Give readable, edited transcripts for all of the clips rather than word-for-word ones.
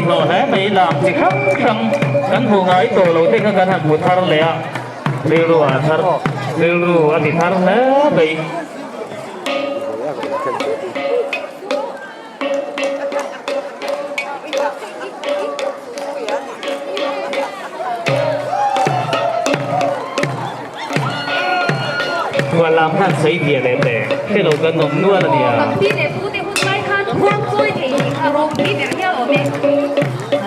hlawh hle mai lam chi hrang hrang kan hmuh ngai tawh lo te kha kan han hmu thar leh a rilru a thar rilru a ti thar hle mai. Chhuan lam khan sawi biah lem le hre lo kan awm nual a nia. Kan pi leh pu te hun lai khan khuang chawi thei tih kha ropui ber hial awm e.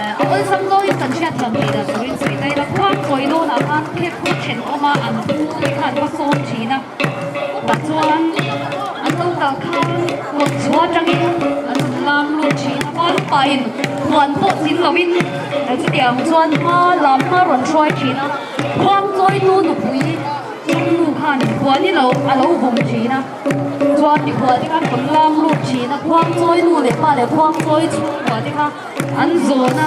A awlsam zawngin kan hriat thiam thei dan turin sawi ta ila khuang chawi dawnah khan thil phur thenawm a an pu te khan va sawm thin a. Tah chuan an lo kal khan kawt chhuah atangin an rawn lam lut thin a, hma lupain huan pawh zin loin chutiang chuan hma lam hma rawn hruai thin a, khuang chawitu nupui chungnu khan huan i lo a lo vawm thin a, chuan mikhual te khan rawn lam lut thin a, khuang chawi nu leh pa leh khuang chawi chhungkua te kha an zawn a,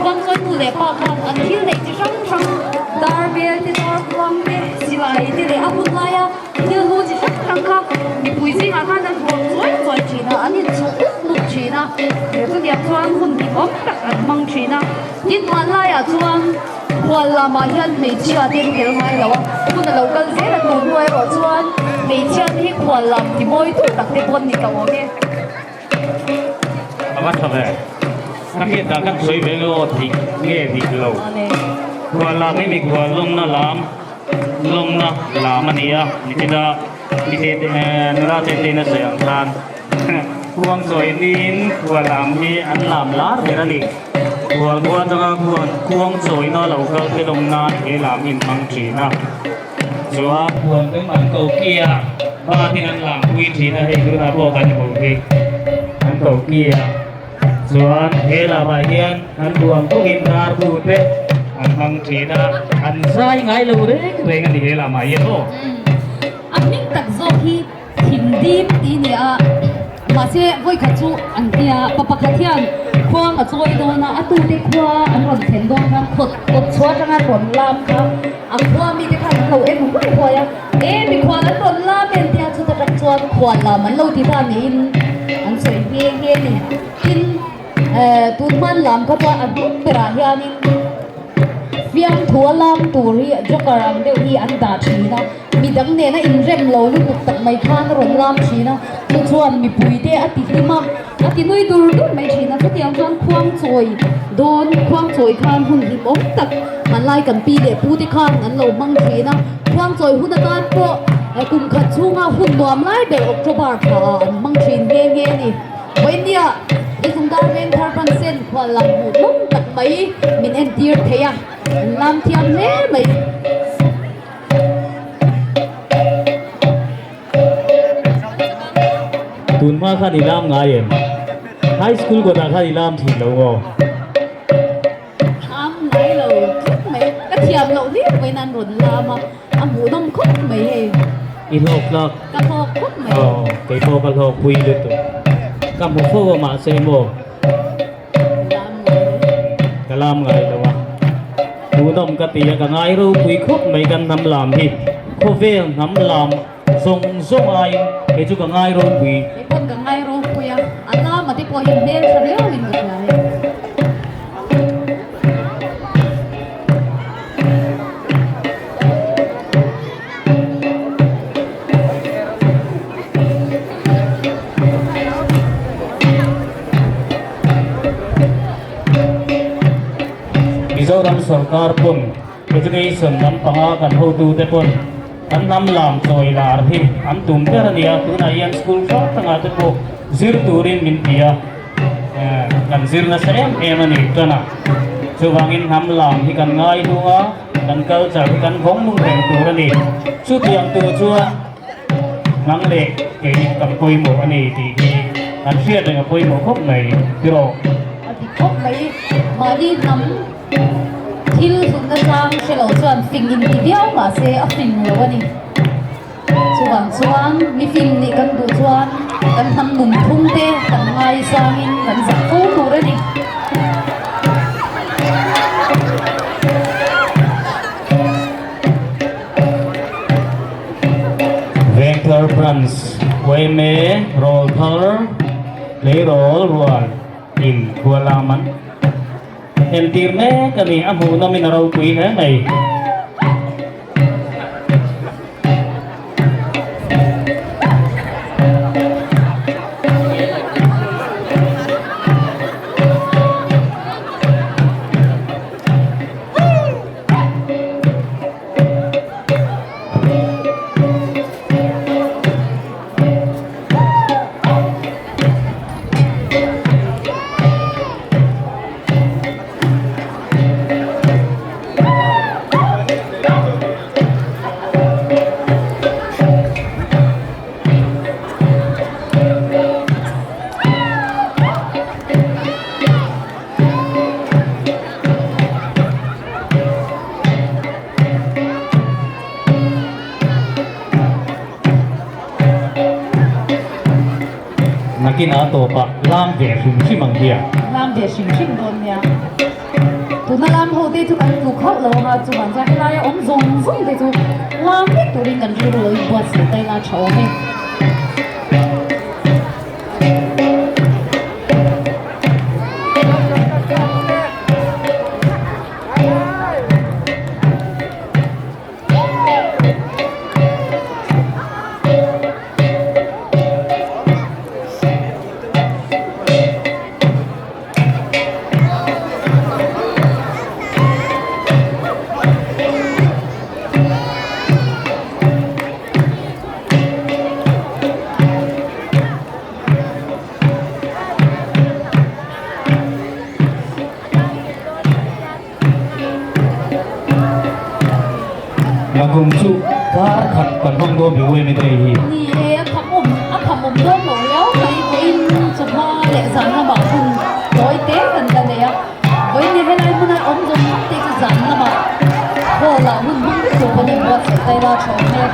khuang chawi nu leh pa khan an thil neih chi hrang hrang dar bel te dar kuang te silai te leh a hun laia thil hnu chi hrang hrang kha mipui zingah khan an huam chuai chuai thin a, an inchhuh up up thin a, chutiang chuan hun hlimawm tak an hmang thin a, tin hmanlaiah chuan khual lamah hian hmeichhia te an tel ngai lo a, hun a lo kal zel a tun hnu erawh chuan hmeichhia te hi khual lam ti mawi tu tak te pawh an ni tawh awm e. A va tha ve. Ka hriat dan kan sawi ve nge aw dik nge dik lo. Khual lam hi mikhual lawmna lam lawmna lam a ni a, nichina mite nula te te in a sawi ang khan khuang sawi niin khual lam hi an lam lar ber a ni. Khual khua atanga khuan khuang chawina lo kal te lawm nan he lam hi an hmang thin a. Chuan khuan dum an ko ki a, batin an lam pui thin a, hei tunah pawh kan hmuh hi an ko ki a. Chuan he lamah hian an duang bawkin dar bu te an hmang thin a, an zai ngai lo reng reng a ni he lamah hian aw. A hming tak zawk hi Thindim tih a ni a, mahse vawikhat chu an tia pa pakhat hian khuang a chawi dawn a, a tute khua an rawn thlen dawn khan khawt kawt chhuah atanga rawn lam kha a khua mite khan an lo en huai huai a, e mikhual an rawn lam em tia chuta tang chuan khual lam an lo ti ta niin an sawi nghe nghe a ni. Tin, tun hman lam kha chuan a hnung berah hianin fiamthu a lam tur hi joker ang deuh hi an dah thin a. Midang nena inrem lo lutuk tak mai khan a rawn lam thin a, chu chuan mipuite a ti hlim a, a ti nui dur dur mai thin a, chutiang chuan khuang chawi dawn, khuang chawi khan hun hlimawm tak hmanlai kan pi leh pu te khan an lo hmang thin a, khuang chawi hun atan pawh kum khat chhunga hun nuam lai ber October thla ah an hmang thin nghe nghe a ni. Vawinia Lizungdar Vengthar Pansen khual lam hmuh hnawm tak mai min entir thei a, an lam thiam hle mai. Tun hma khan i lam ngai em? High school kawtah khan i lam thin lo maw? Lam ngai lo khawp mai. Ka thiam loh viau mai nan rawn lam a, a hmuhnawm khawp mai hei. I hlawk tlak? Ka hlawk khawp mai. Aw, kei pawh ka hlawk pui lutuk. Ka hmu fo a mahse maw? Lam ngai lo. Ka lam ngai lo a. Hmuhnawm ka ti a, ka ngai ropui khawp mai kan hnam lam hi. Khawvel hnam lam zawng zawng aiin kei chu ka ngai ropui. Kei pawn ka ngai ropui a, a lama te pawh hi hmel tha riau in ka hria e. Mizoram sorkar pawn Education lampanga kan hotute pawn kan hnam lam chawi lar hi an tum ber a ni a, tunah hian school hrang hrangah te pawh zir turin min ti a, kan zir nasa em em a ni tana. Chuvangin hnam lam hi kan ngai hlung a, kan culture hi kan vawng nung reng tur a ni. Chutiang tur chuan Nang leh kei kan pawimawh a ni tih hi kan hriat reng a pawimawh khawp mai tiraw? A ti khawp mai. Mahni hnam thil hlutna chang hre lo chuan fing in ti viau mahse a fing lo a ni. Chuvang chuan mi fing nih kan duh chuan kan hnam nunphung te kan ngaisangin kan zah fo tur a ni. Vengthar Branch yma Rawlthar Tleirawl Rual in Khualaman. entir mek a ni, a hmuhnawmin a ropui hle mai. Nakin a tawp a, lam ve hrim hrim ang hian. Lam ve hrim hrim dawn nia. Tuna lam ho te chu kan tluk hauh lo anga chuan chuan helaia awm zawng zawng te chu lam vek turin kan rilru lo inbuatsaih ta ila tha awm e. Nakum chu kar khat kan hmang dawn ve uaim e tei hi. Ni e, a kham awm a kham awm dawn lo riau mai vawiin chawhma leh zan lamah hun tawi te kan la nei a, vawiin ni helai hmuna awm zawng zawng te chu zan lamah hall ah hun hmang vek tur pawhin buatsaih ta ila tha awm e.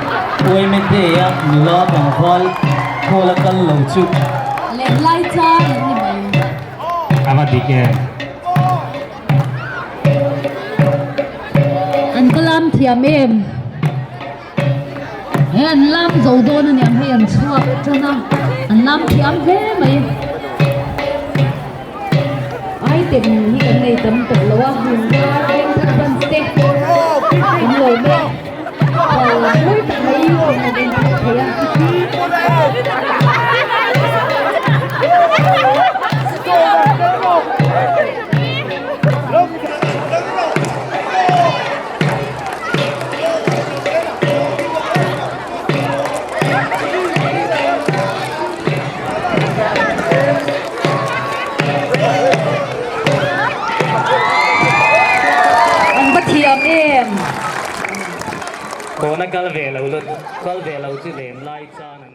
Uaim e tei a nula tlangval hall a kal lo chu. Lenglai chang an ni mai. A va dik em. An va lam thiam em? He an lam zo dawn aniang hei an chhuak tan a, an lam thiam hle mai. Item hi kan nei tam tawh lo a, hmun kar vengthar dance te kan lo mek. Kal mawi tak mai kan lo en phawt thei a. An va thiam em? Kawna kal ve lo lut, kal ve lo chu lem lai chan.